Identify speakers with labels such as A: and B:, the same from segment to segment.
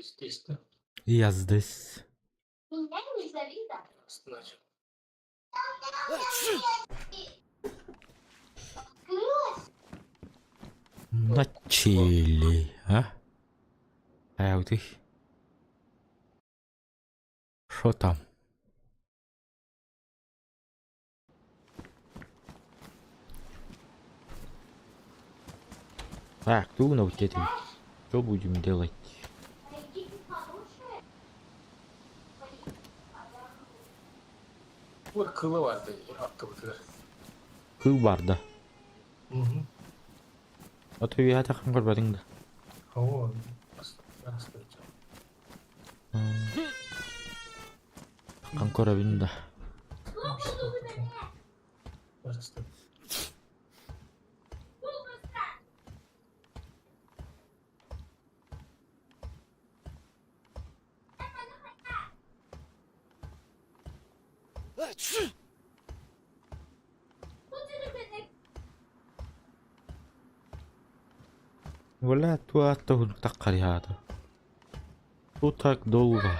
A: Здесь-то.
B: Я здесь.
A: Значит.
B: Начали, а? Хайабытый? Шо там? Так, ты вот это. Что будем делать?
A: Бу кыла барды аттыбытыгар.
B: Кыл бар да. Ото үөһэ таххан көрбөтүҥ да.
A: Оо,
B: Таххан көрөбүн да. Бля, туата таххариһаата. Тут так долго.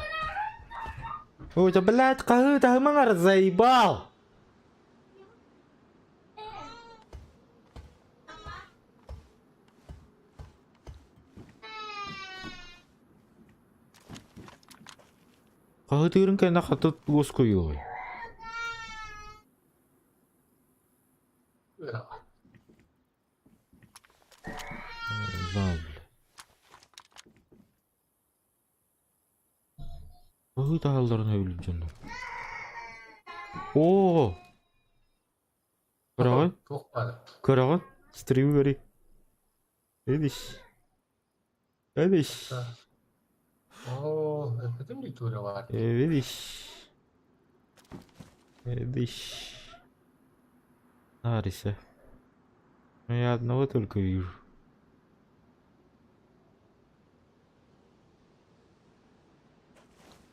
B: Ой, да блядь, хаһыы таһымаҥар заебал! Хаһытыырын кэннэ хата уоскуйуой. Не знаю, бля. Хаһыы таһалларын өйүлүр дьоннор. Оо! Көрөҕүн?
A: Туох баар?
B: Көрөҕүн? Стримы көрүй. Видишь? Видишь?
A: Оо, эппитим дии туора баар.
B: Видишь? Видишь? Ариса. Ну я одного только вижу.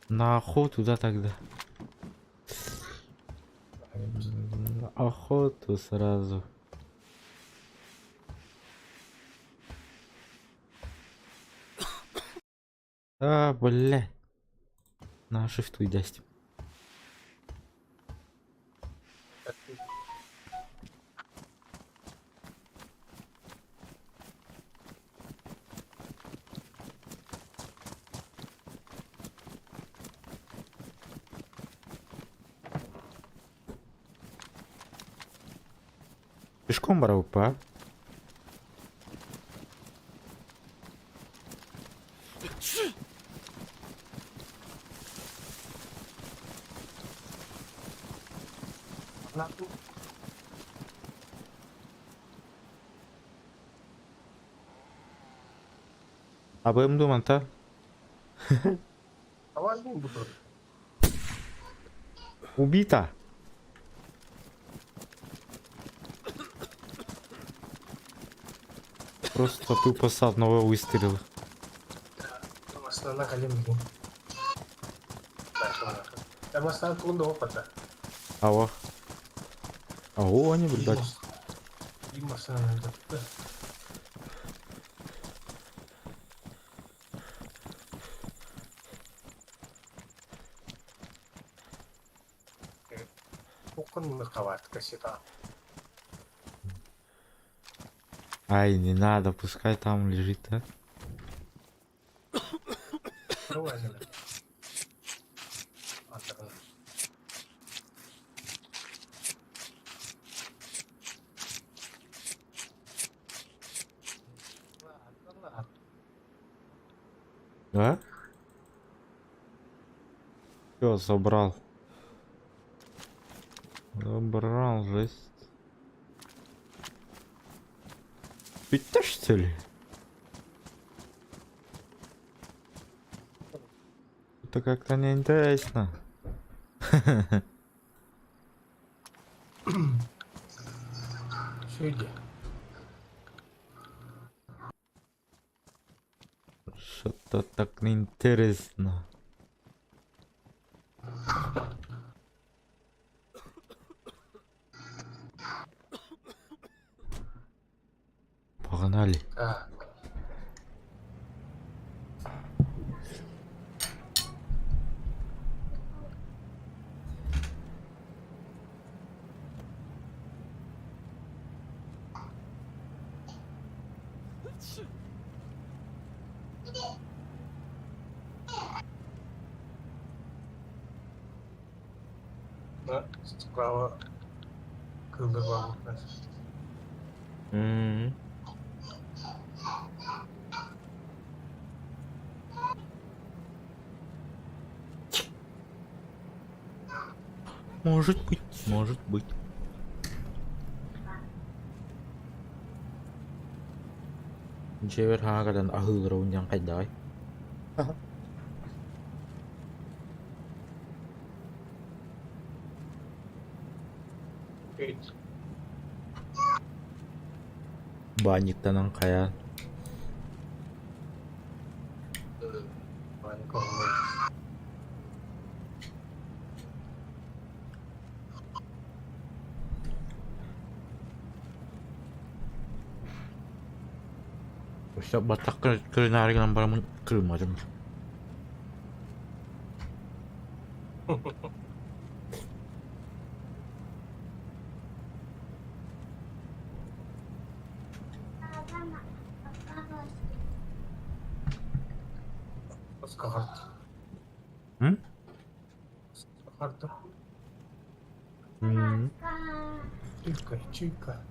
B: На охоту, да, тогда? На охоту сразу. А, бля. На шифту даст. Пешком барабыппа? Абыам дуу манта? Убита! Просто тупо с одного выстрела. Алло. Ау, они, блядь. Ай, не надо, пускай там лежит, а. Да? Все, забрал. Забрал, жесть. Бүттэ что ли? Это как-то неинтересно.
A: Сюда.
B: Что-то так неинтересно. Погнали.
A: Так. Справа кыыллар бааллар.
B: М. Может быть, может быть. Дьиэбэр хаҥа кэлэн аһыылларабын диэн хайдаҕай? Баанньыктанан хайаан Өссө баттах кырынаары гынан бараммын кырымматым. М? М.
A: Чика, чика.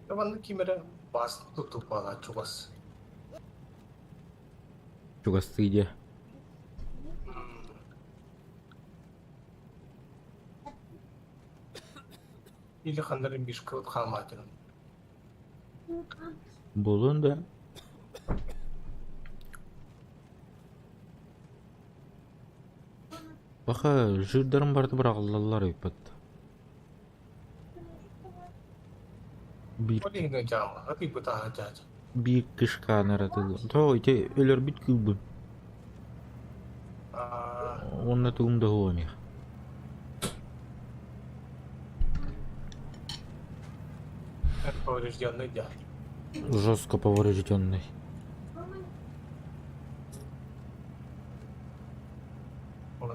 A: Манна ким эрэ бас тутуппала чугас.
B: Чугастыы диэ.
A: Или ханна эрэ мишка хаамаатыгын.
B: Булун да. Баха жирдарын барыта быраҕыллаллар ыйпыт. Биир
A: Ол иһинэн дьаамаҕа тыйбытааһа дьаадьа.
B: биир кышкаан эрэ тылы. Тоҕо ити өлөрбүт кыылбын. Уонна тугум да уһуо эмиэ.
A: Поврежденный дьа.
B: Жестко поврежденный.
A: Ол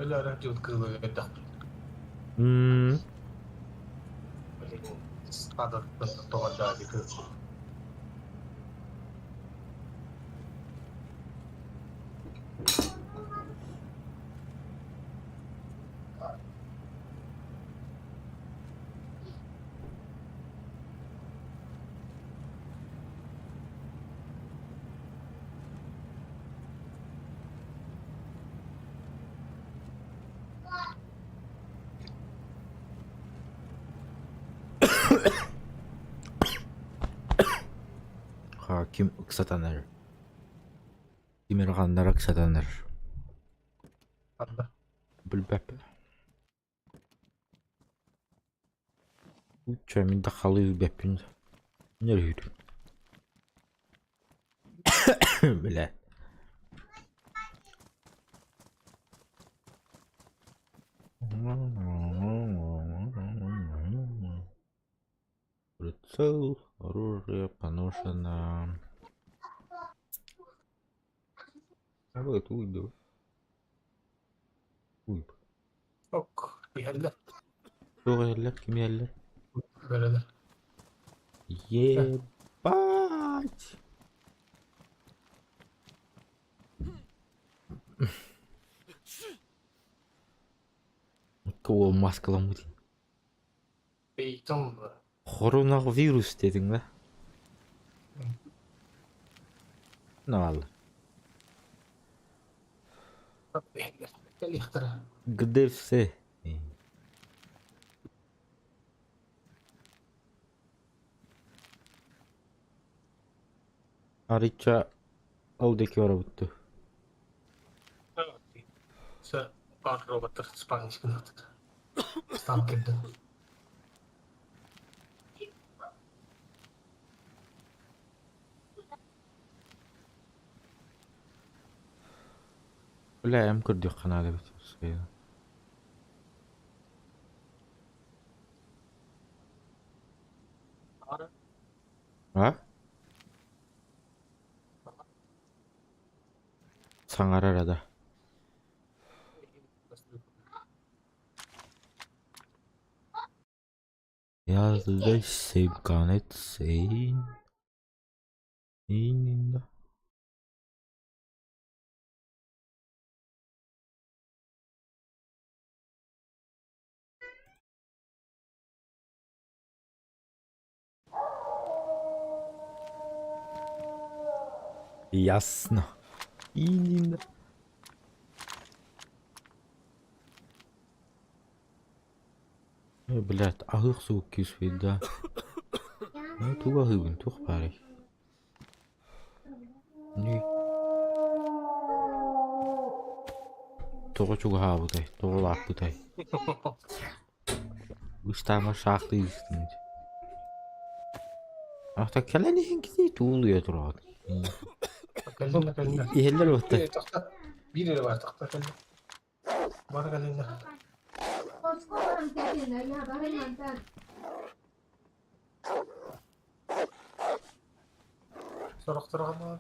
A: өлөөрө дьыл кыылы өлөрдөхпүт.
B: М
A: Стадаттан тоҕордоodi кыыл.
B: Хаким ыксатанар. Тимирханнар ыксатанар.
A: Ханна?
B: Билбэппин. Чэ мин да халыы билбэппин. Нөрүһүтүм. Бля. Прицел, оружие поношено. Давай это уйду. Уй.
A: Ок, иһэллэр.
B: Туох иһэллэр? Ким иһэллэр?
A: Бөрөлөр.
B: Ебать! Кого маскаламмыт?
A: Бейтон
B: Коронавирус дедиң да? Наал.
A: Кэлиэхтэрэ.
B: Где все? Арыча ол диэки барабыт дуу?
A: Сэ баар роботтар спальничка гынахтар. Сталкерден.
B: Бля, эм көрдүөххэ наада эбит. А? Саҥарар да. Я Именно. Ясно. Именно. Ой, блядь, аһыах суох күүспүт да. Ну, тугу аһыыбын, туох баарый? Тоҕо чугаһаабытай, тоҕо улааппытай? Ыстаама шахты ыыстым. Ахта кэлэн иһин кини туулуйа тураҕын.
A: Кэллин да кэллин.
B: Иһэллэр уотта.
A: Биир эрэ баар тахта кэллин. Бары кэллиннэр. Сорохторо ханна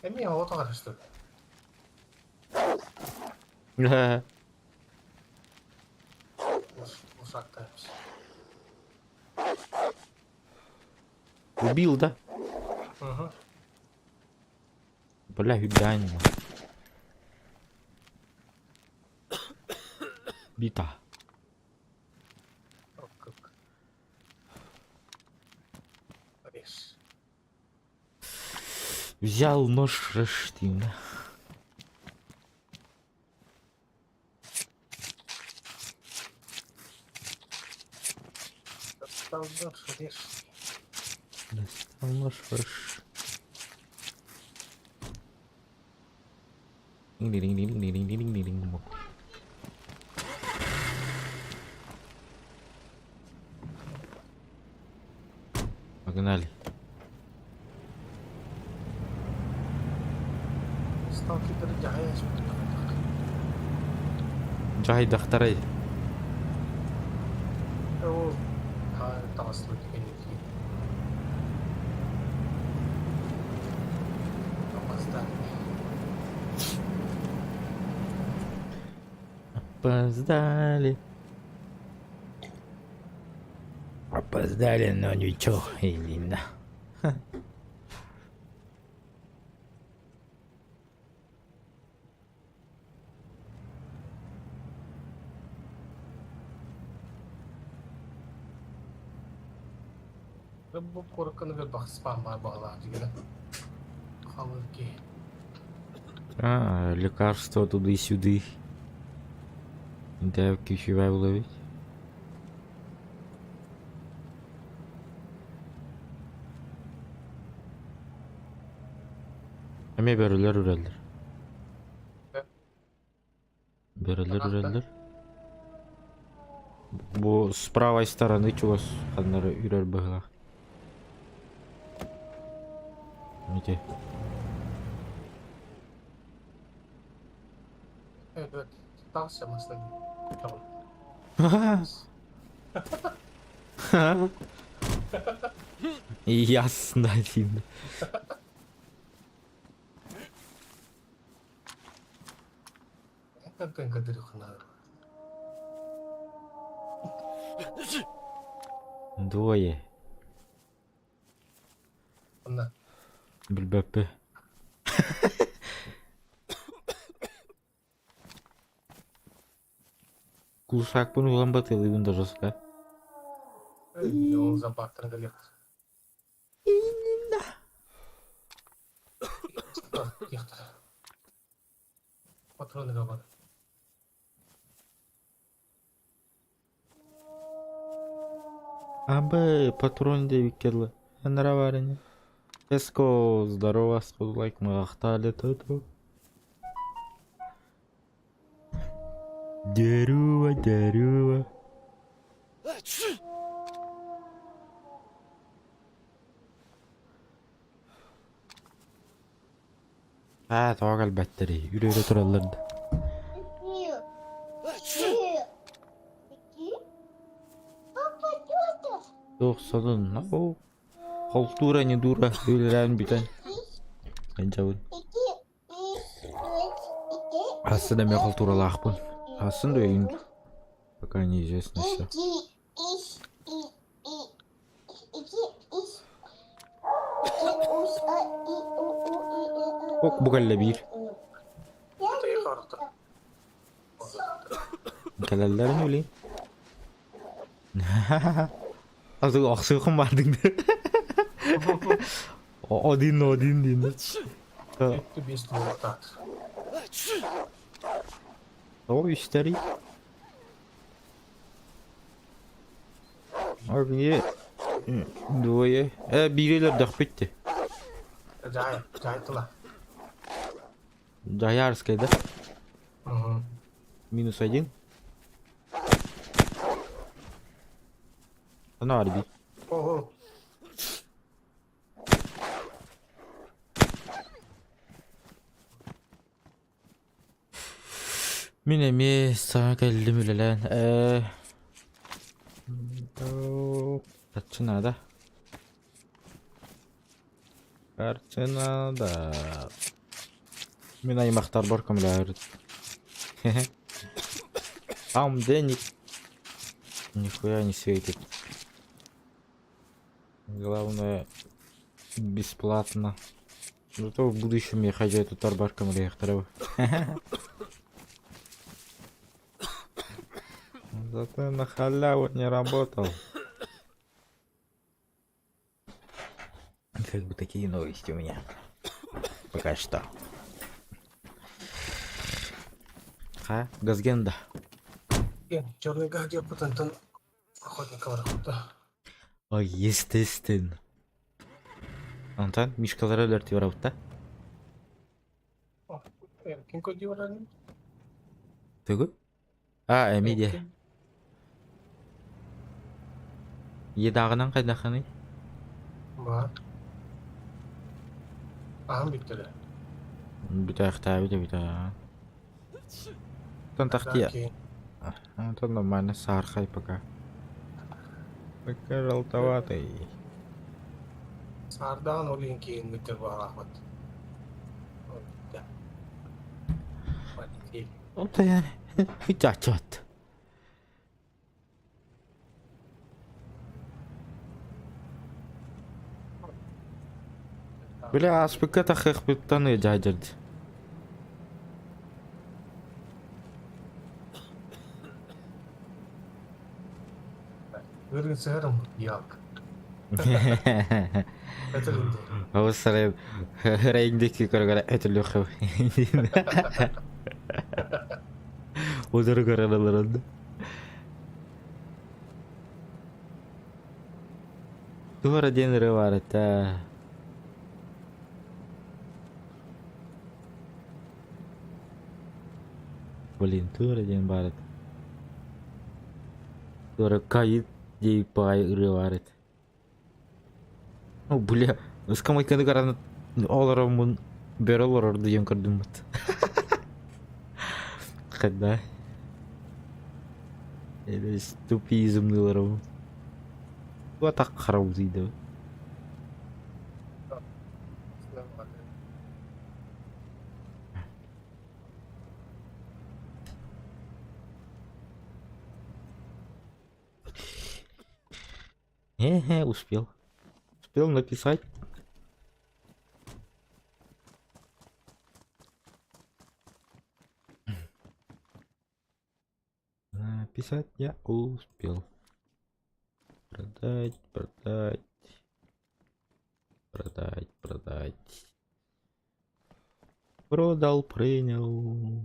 A: Эмиэ оҕо таҕарыстыр.
B: Убил, да?
A: Угу.
B: Бля, үрдээн Бита. Взял нож Раштин.
A: Достал нож, режь.
B: Достал нож Раш. Дing-дing-дing-дing-дing-дing-дing-дing. Погнали.
A: Сталкердары дьаһайа
B: Дьаһайдахтарай.
A: Ол таҕыстыбыт кэнники.
B: Опоздали. Опоздали, но ничего, именно.
A: Бу куоракканы элбэх спам баар баҕалаах дьигэрэ. Халыр киһи.
B: А, лекарства туды-сюды. Да, ключевая ловить. Эмиэ бөрөлөр үрэллэр. Бөрөлөр үрэллэр. Бу с правой стороны чугас ханнары үрэр быһыылаах. Ити.
A: Evet, tavsiye masada. Tamam.
B: Ясно, Дим. Двое. Билбэппи. Кусакпын улан батылыбын да жестко.
A: Ол зоопарктан кэлиэхтэр. Киэхтэр. Патроныга бар.
B: Абы патрон диэбиккэ дылы. Анараа баар ини. Эско здорово, лайк махтали тут. Здорово, здорово. Аа, тоҕо кэлбэттэрий? Үрэ-үрэ тураллар да. Туох сонун? Оо, холтуура не дура үлэлээн бүтэн сылдьабын. Хасын эмиэ холтууралаахпын. Хасын да өйүн пока неизвестно все. Ок, бу кэллэ биир. Кэлэллэрин үлей. Азы охсуохум бардың да. Один один дейін.
A: Бес туолуктаах.
B: О, үстери. Арбие двое. Биири өлөрдөхпүт.
A: Жай, жай тыла.
B: Жаярская, да?
A: Угу.
B: Минус один. Ана арби.
A: Ого.
B: Мин эмиэ саҥа кэллим үлэлээн ээ Харчы наада. Харчы наада. Мин аймахтарбар көмөлөһөрүт. Там денег нихуя не светит. Главное бесплатно. Зато в будущем я хочу эту тарбаркам реактора. Зато на халяву не работал. Как бы такие новости у меня. Пока что. Ха, Газгенда.
A: Черный гадя потом охотника барахта.
B: Ой, естественно. Онтон Мишкалары өлөртүү барабыт да?
A: Эркин көрдүү барарын?
B: Тугу? А, эми де. Едағынан қайдаханый?
A: Бар. Аһым бүттүлэр.
B: Бүтээхтээбит эбит аа. Онтон тахтия. Онтон нормально саархай пока. Пока желтоватый.
A: Саардаан ол иһин киһин бүтэр баҕалаахпыт.
B: Онтон чачат. Били ааспыкка тахыахпыттан ыдьаадьырд.
A: Ыырын сыһарым ялк. Өтөлүндү.
B: Ол сарай ырайыңдеки көргөрө өтүлүөх. Удары көрөлөрөндө. Туора диэн ырыа баар этэ. Блин, туора диэн баар этэ. Туора кайыт диэбит баҕайы ырыа баар этэ. О, бля, ыскамайканы караны олороммун бөрө олорор диэн көрдүммүт. Когда? Или ступизмныйларым. Туа так харабызыйды. Э, успел. Успел написать. Написать я успел. Продать, продать. Продать, продать. Продал, принял.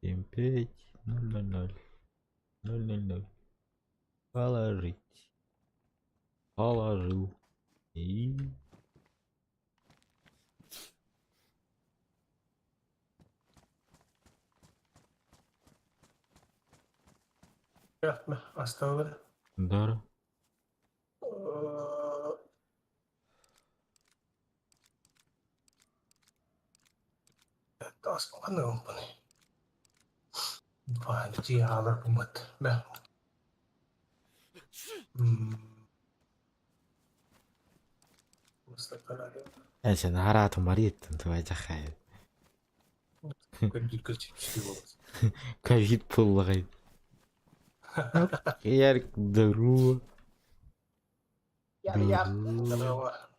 B: 7, 5, 0, 0, 0. 0, 0, 0. Положить. Положил. И...
A: Оставили.
B: Да.
A: Тас ханна гыммыный? Дьиэ хаалар гыммыт.
B: Ээ сен араатын барыйыттын тубайдахай. Ковид пуллаҕай. Ярик здорово.
A: Яр-яр. Здорово.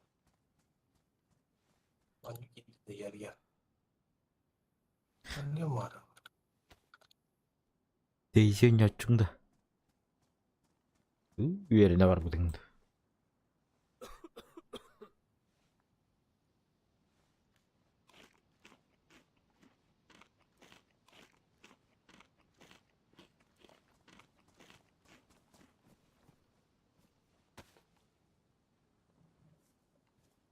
A: Яр-яр.
B: Дейзи ньоччуҥ да үөрэнэ барбытыҥ да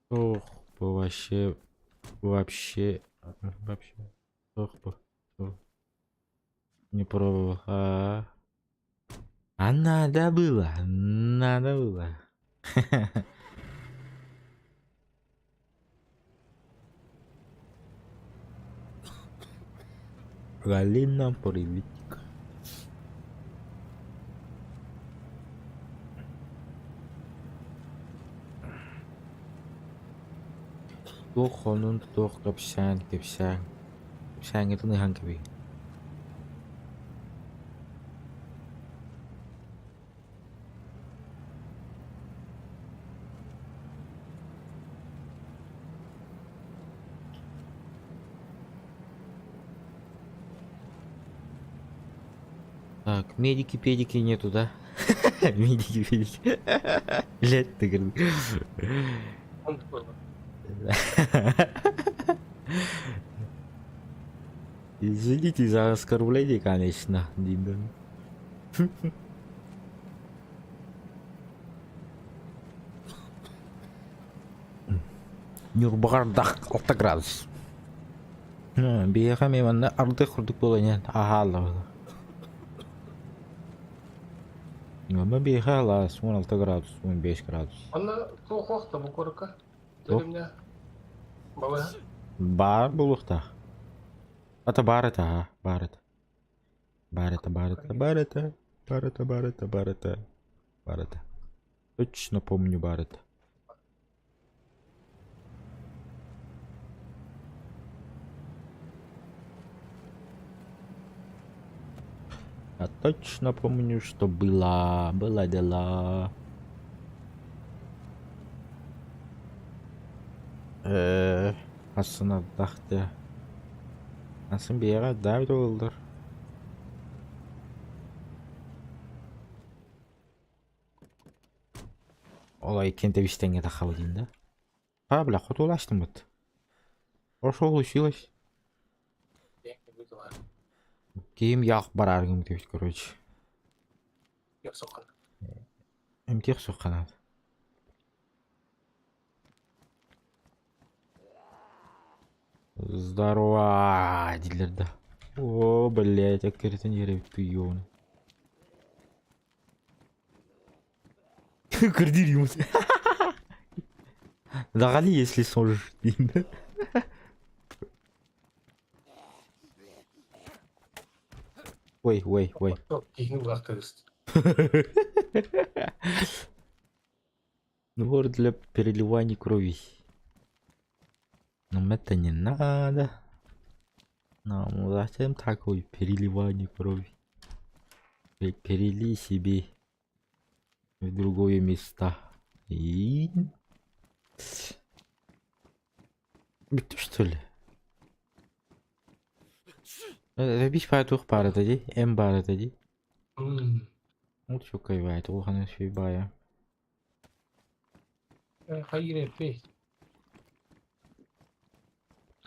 B: Ох, бу вообще вообще вообще ох бу не пробовал. А, а надо было, надо было. Галина, приветик. Туох хонун туох кэпсээн кэпсээн кэпсээҥҥитин ыһан кэбиһиҥ. Так, медики-педики нету, да? Медики-педики. Блядь, ты говоришь. Извините за оскорбление, конечно, Диндан. Ньурбаҕардах алта градус. Биһиэхэ эмиэ манна ардах курдук буолан иһэн аһааллабыт. Онно биһиэхэ алаас 16 градус, 15 градус.
A: Онно туох да бу куоракка?
B: Туох?
A: Деревня балыһа?
B: Баар буолуохтаах. Ата баар этэ, аһа, баар этэ. Баар этэ, баар этэ, баар этэ, баар этэ, баар этэ, баар этэ, баар этэ. Точно помню баар этэ. Я точно помню, что было, было дела. Э, Ассынардахты. Асын биэҕэ даабыт уоллар. Ол иккиэн тэбис-тэҥҥэ таххабытын да. А, бля, хотуолаастыммыт. Что случилось? Киим яах бараар гыммыт короче. Эмтиэх сухханаат. Здорово дииллэр да. О, блядь, эккирэтэн иһэр эбит ёбаный. Көрдүүр юмус. Дагали, если сможешь. Ой, ой, ой.
A: Киһини булахтырыс.
B: Набор для переливания крови. Нам это не надо. Нам зачем такое переливание крови? Перели себе в другое место. И... Бүттүм что ли? Биир баар туох баар этэ дии? М баар этэ дии? Ол чуоккай баайа улахан үчүгэй баайа.
A: Хайыр эппи.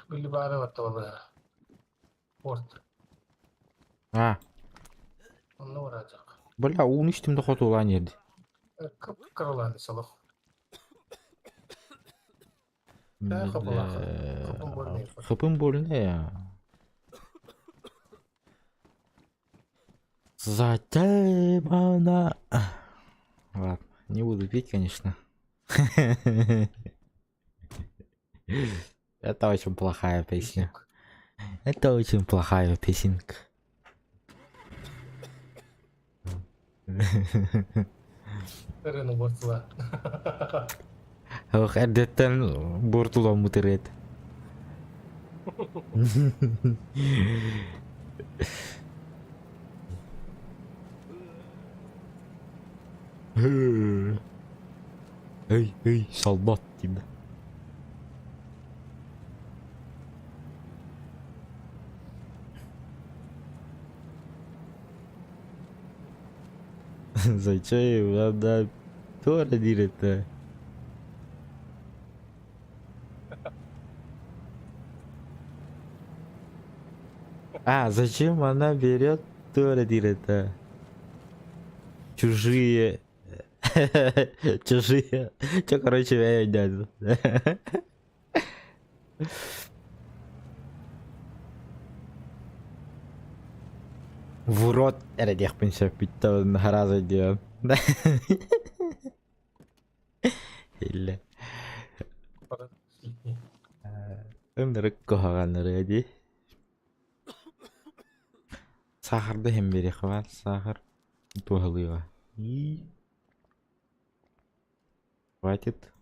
A: Били баара баттабалыһа. Порт.
B: А.
A: Онно бараачак.
B: Бля, ууну истим да хотуолаан иһэрди.
A: Кып-кыралаан солох.
B: Хыпым больная. Затем она... Ладно, не буду пить, конечно. Это очень плохая песня. Это очень плохая песенка.
A: Ырыны буортула.
B: Ох, эрдэттэн буортуламмыт ырыат. Эй, эй, солдат диэн. Зачем надо тоже диир этэ. А, зачем она берет тоже диир этэ. Чужие. Чужие. Че, короче, я дядя. В рот эрэ диэхпин сөп бүттэ сразу диэн. Иллэ. Ынырык куһаҕан ырыа дии. Саахарда иһэн биэриэххэ баар, саахар туоһалыаҕа. Хватит.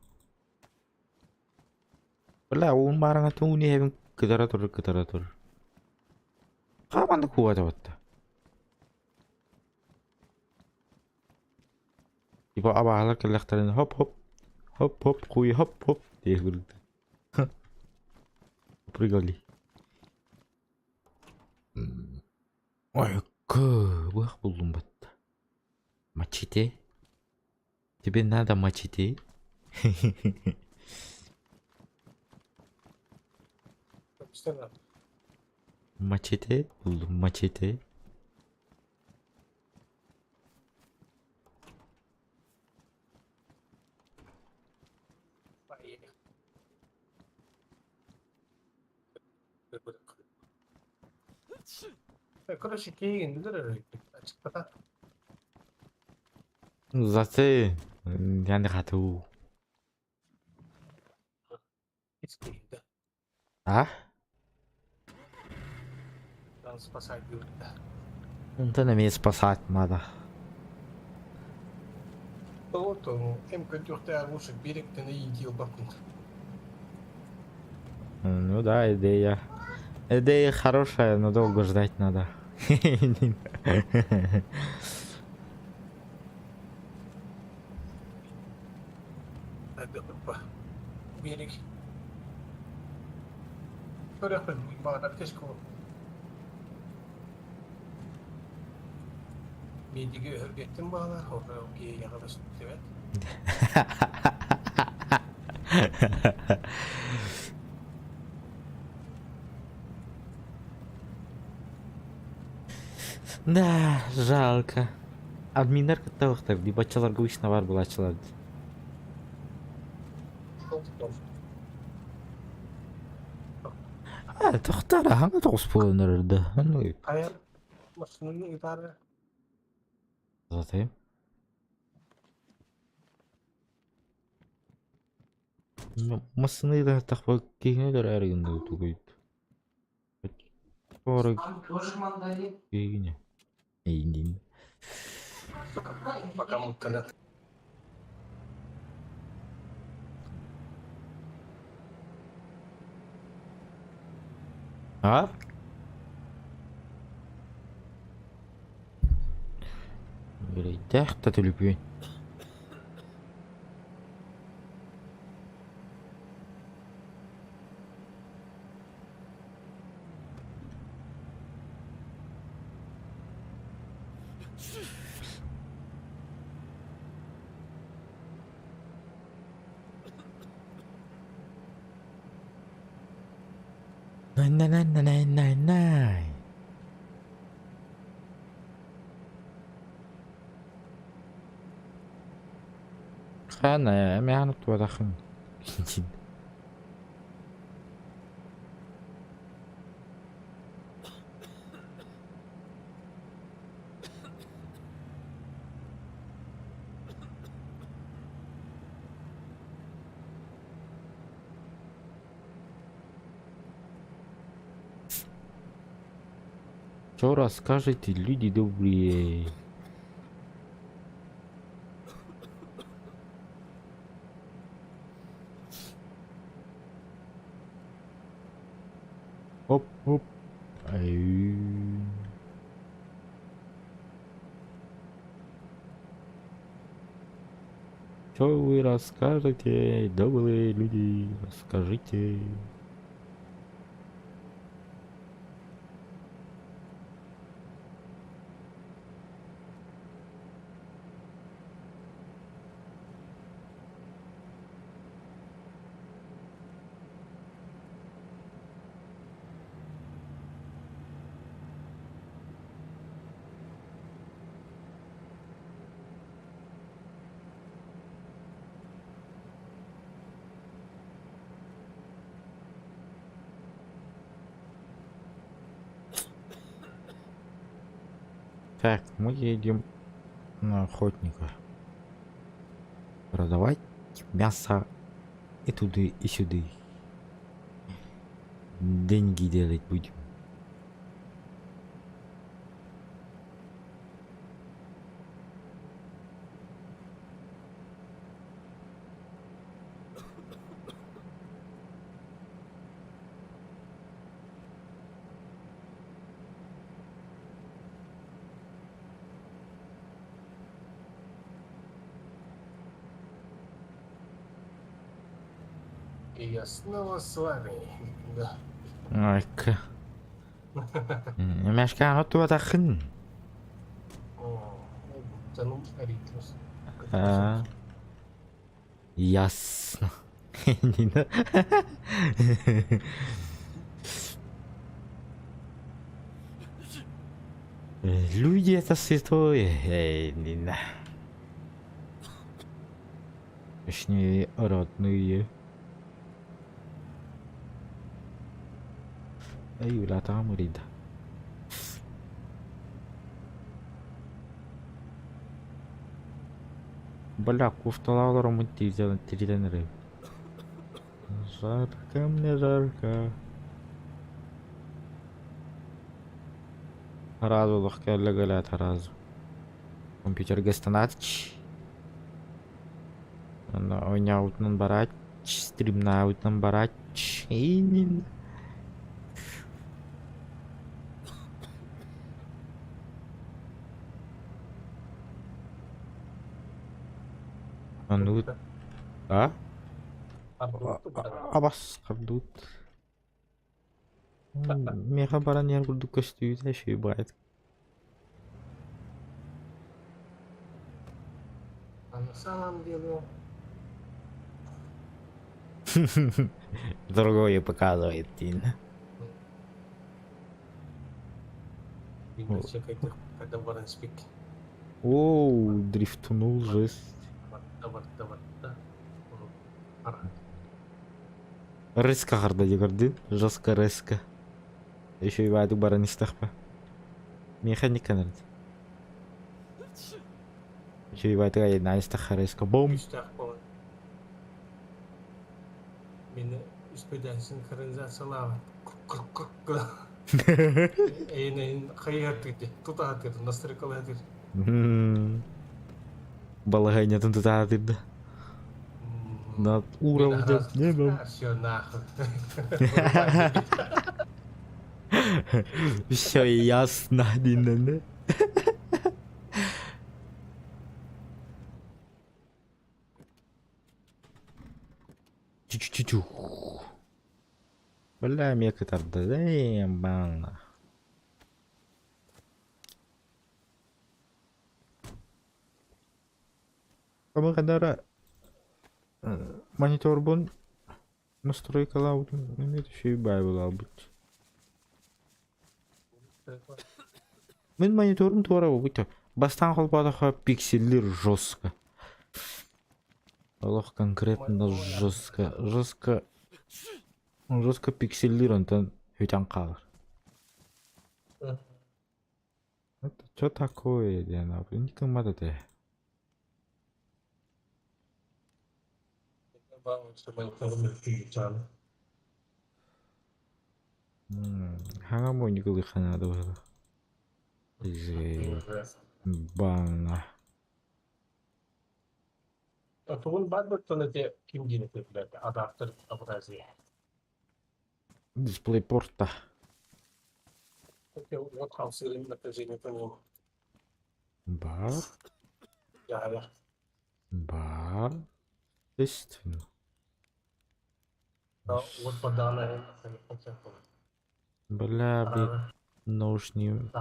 B: Бля, уун баарыҥа туун иһэбин кытара турар, кытара турар. Хааман да куота батта. Типа абааһылар кэллэхтэринэ хоп-хоп, хоп-хоп, хуй хоп-хоп диэх курдук. Прыгали. Ой, кыбых буллум батта. Мачете. Тебе надо мачете. Мачете булдум, мачете.
A: Короче, киигин ачыкпата.
B: Зате я не хочу. А?
A: Спасать
B: Онтон эмиэ спасать надо. Ну да, идея. Идея хорошая, но долго ждать надо.
A: Медиги өһүргэттим баҕалар, ол киһиэхэ көстүбэт.
B: Да, жалко. Админнар кытта охтар дии, баччаларга обычно бар булааччылар дии. А, тохтар, хаҥа тоҕус буолан эрэр да.
A: Хайа, массыынаны ыытаары
B: Затем. Массыына ыытаһаттахпа киһини өлөрөөрү гынна тугуйт. Скоро киһини. Эйиндин.
A: Пока муттанат.
B: А? Үрэйдээх да түлүпүөн. 99999. Хана, эмиэ туодахын. Что расскажете, люди добрые? Оп, оп. Ай. Что вы расскажете, добрые люди, расскажите. Так, мы едем на охотника. Продавать мясо и туды, и сюды. Деньги делать будем.
A: И я снова с вами. Да.
B: Айка. Мэшкаан оттубатаххын.
A: Дьонум эрийтилэр.
B: А, ясно. Нина. Люди это святое, эй, Нина. Точнее, родные. Эй, улаатаҕым ыарыйда. Бля, куфталаах олороммун тиритэн эрэбин. Жарко мне, жарко. Сразу олох кэллэ кэлээт сразу. Компьютерга станаатч. Онно оонньообутунан бараачч, стримнаабытынан бараачч. Иинин. Оннугут а? Абас хардуут. Миэхэ баран иһэр курдук көстүүтэ үчүгэй баҕайытык.
A: А на самом деле...
B: Другое показывает Тина.
A: Когда баран спик.
B: Оу, дрифтунул, жесть. Резко харда дегардын, жестко резко. Еще и баадык баран истахпа. Механик канард. Еще и баадык айнаан истахха резко. Бом!
A: Күүстээх буолан. Мин үспүдэн синхронизациялаабат. Кук-кук-кук. Эйин хайыһар тутаһатыр, настройкалаһатыр.
B: Балаһыанньатын тутаатырда. Над уровнем неба.
A: Все нахуй.
B: Все ясно, диннэнэ. Чу-чу-чу. Бля, эмиэ кытарда да Хабы мониторбун настройкалаабытын эмиэ үчүгэй баайбылаабыт. Мин мониторум туора буолбут. Бастаан холбоотоххо пикселлиир жестко. Олох конкретно жестко. Жестко жестко пикселлиир онтон бүтэн хаалар. Это что такое диэн не гыммат этэ. Хаҥа мунньук ылыахха наада быһыылаах. Баана.
A: Тугун баар буттан эти ким диэн этилэр адаптер абразия.
B: Дисплейпорта.
A: Вот хамсыырын напряжение по нему.
B: Баар.
A: Дьаһайар.
B: Баар. Естественно.
A: Уот бардаҕына
B: Бля, блядь, наушник.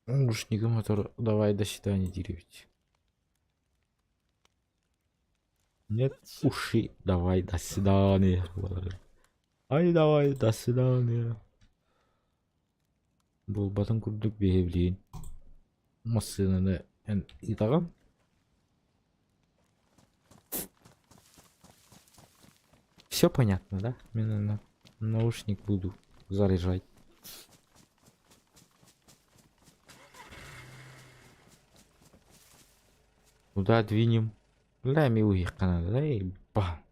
B: Наушнигым мотор давай до свидания деревить. Нет уши, давай до свидания. Ай давай до свидания. Буолбатын курдук биһиэбилиин массыынаны эн ыытаҕын? Всё понятно, да? Мин аны наушник буду заряжать. Куда двинем? Бля, милый надо, да? И бам.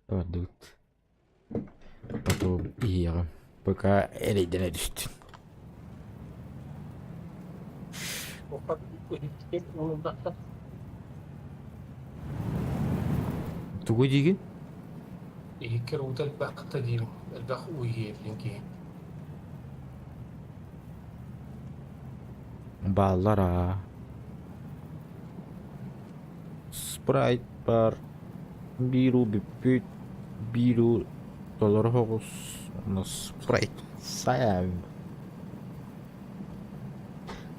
B: Бардыбыт. Потом иһиэҕим. Пока эрэйдэнэ түстүн. Тугу диигин?
A: Иһиккэр уута элбэхтэ диим, элбэх уу иһиэбин киһи.
B: Бааллар аа. Спрайт баар, биир уу бүппүт, биир уу толору соҕус, уонна спрайт сайаабын.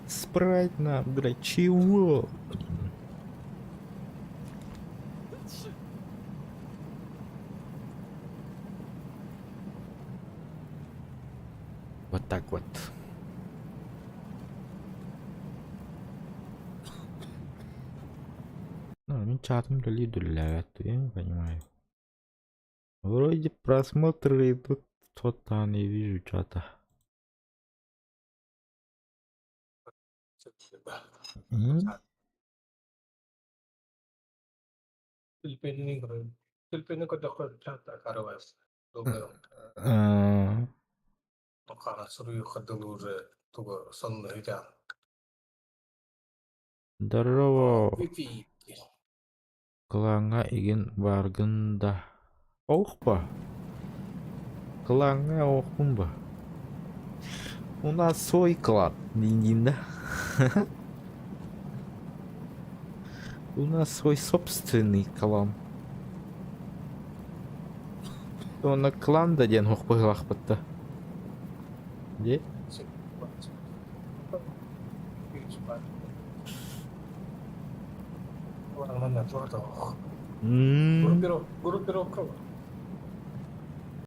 B: Спрайт на, блядь, чего? Вот так вот. Ну, мин чатым үлэлии я не понимаю. Вроде просмотры идут, что-то не вижу чата. М? Э, Здорово. Кылааҥҥа игин бааргын да Оох ба? Кылааҥҥа оохпун ба? У нас свой клан диин да? У нас свой собственный клан. Уонна клан да диэн суох быһыылаахпыт да. Дии? М.